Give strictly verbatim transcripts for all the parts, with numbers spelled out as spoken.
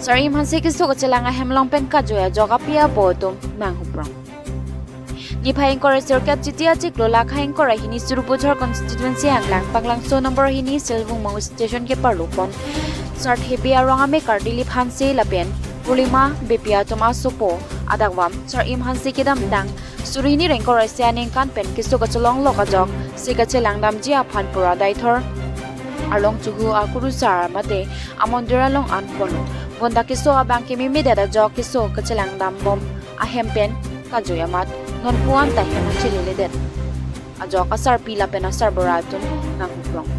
Sar-im Hanse keso kachelang ahem along pen kajoi ajok api apo atum nanghuprong. Niphai ingkoi ra sirkep Chiti achiklo lakha ingkoi ra hini Sarupathar constituency anglang Panglangso number hini Silvung Mong station keparlo pon Sar Thebe arong amekar Dilip Hanse lapen Purnima Beypi atum asopo adakvam Sar-im Hanse kedamtang suri hini ra ingkoi ra isi aningkan pen keso kachelong lok ajok se kachelang damji aphan pura Deithor arlong chuhu akurusar mate amondir along an ponlo. Bonta keso abang kememedet ajok keso kachelang dambom ahem pen kajoi amat non puan ta hem acheledet ajok asarpi lapen asarbura atum nanghuprong.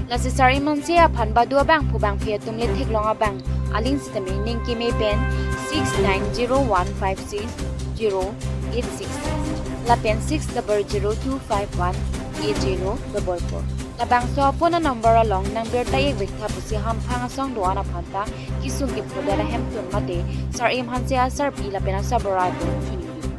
Lasi Sar-im Hanse aphan badu abangphu bangphi atum le theklong abang aling sitame ning keme pen six nine zero one five six zero eight six lapen six double zero two five one eight zero double four. Labangso aphone number along nangbirta ikvek tha pusi hamphang asong do-an aphan ta kesung kephodet ahemtun mate Sar-im Hanse asarpi lapen asarbura atum chuningri.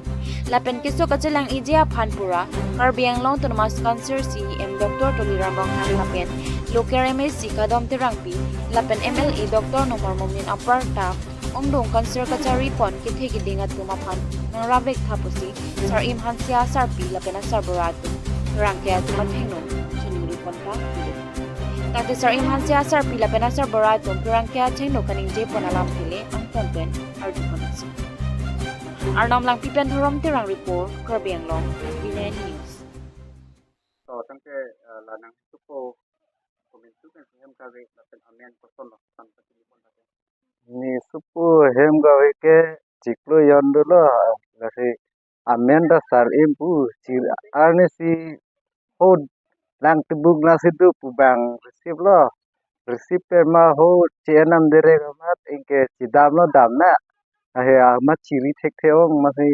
Lapen keso kachelang iji aphan pura Karbi Anglong Autonomous Council C E M Doctor Tuliram Ronghang lapen local M A C Kadom Terangpi lapen M L A Doctor Numal Momin apar ta ongdung council kachari pon kethe keding atum aphan nangrap vek tha pusi Sar-im Hanse asarpi lapen asarbura atum pherangke atum athengno chuningri pon tha. Tangte Sar-im Hanse asarpi lapen asarbura atum pherangke athengno kaningje pon alam thele angton pen arju pon asi. Arnam Langpi pen Dhorom Terang report, Karbi Anglong, V nine News. To tangte, eh, la nangsupo komantu pen hem kave lapen amen koson lo san pachini pon lake. Nangsupo hem kave ke chiklo jon dolo, lasi amen ta Sar-im pu, chir arnisi ho Langtibuk lasi do pu bang receive lo. Receive pen ma ho chenam direct amat ingke chidamlo damna. Ahe amat chiri thekthe ong masi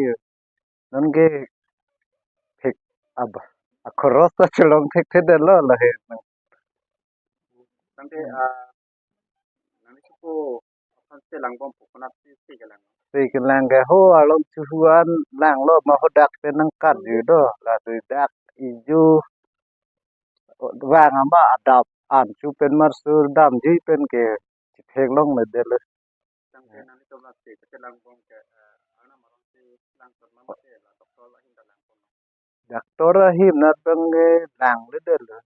non ke thek aba akhoros ta chelong thekthedetlo lahe. Tangte, hmm, ah, nangsupo aphan se langbom pu konatsi se kelang? Se kelang ke ho arlong chuhu an langlo ma ho dak pen nangkatji do, lasi dak iju vang ama adap an chu pen mar sur damji pen ke chitheklongledetlo. Tangte nanglitum lasi kachelang bom ke, eh, arnam arong si lang pon ma mate la doctor ahin ta lang pon? Doctor ahin nat bang ke langledetlo.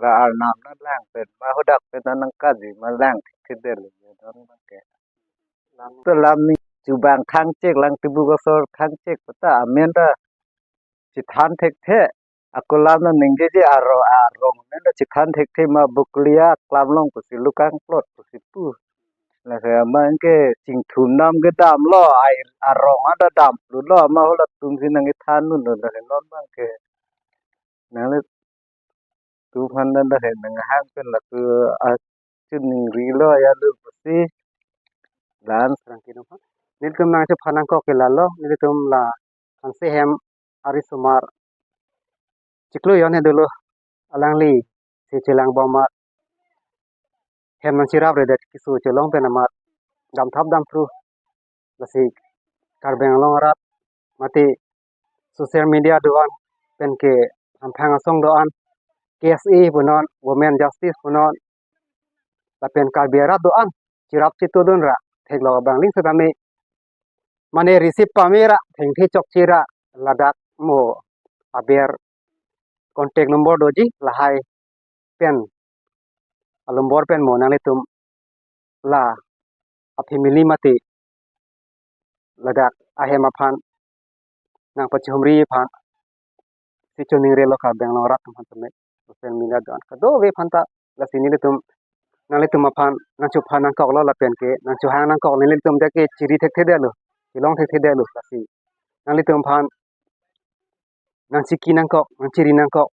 La arnam nat lang pen ma ho dak pen nangkatji ma lang thekthedetlo. Don bang ke. Lam to lam ni chubang khangchek Langtibuk asor khangchek pata amen ta chithan thekthe. Ako lam na ningjeje aro arong ne na chithan thekthe ma Buklia klam long pusi lukang plot pusi pu. Lake ama ingke chingthum nam kedamlo ai arong ada dam plulo ama ho latum si nangkethan dunlo lake non bang ke. Nanglitum aphan dan lake nanghang pen lapu achun ningrilo ya lu pusi. Dan serang kinum ha. Nelitum nangchephan nangkok ke lalo, nelitum la Hanse hem arisomar chiklo jon he dolo, alangli se chelang bom amat hem nangcherap redet keso chelong pen amat damthap damphru. Lasi Karbi Anglong arat mate social media do-an pen ke hamphang asong do-an, K S A punon, Women Justice punon, lapen Karbi arat do-an cherap chetudun ra theklong abang aling setame mane receive pame ra thengthe chokche ra ladak mo aber contact number doji lahai pen alumbor pen mo nanglitum la a family mate ladak ahem aphan nangpachihumri aphan si choningri lo Karbi Anglong arat aphan tame social media do-an kadokave aphan ta lasi nelitum nanglitum aphan nangchephan nangkoklo lapen ke nangchehang nangkok nelitum ta ke chiri thekthedetlo, chelong thekthedetlo lasi nanglitum aphan nangchiki nangkok nangchiri nangkok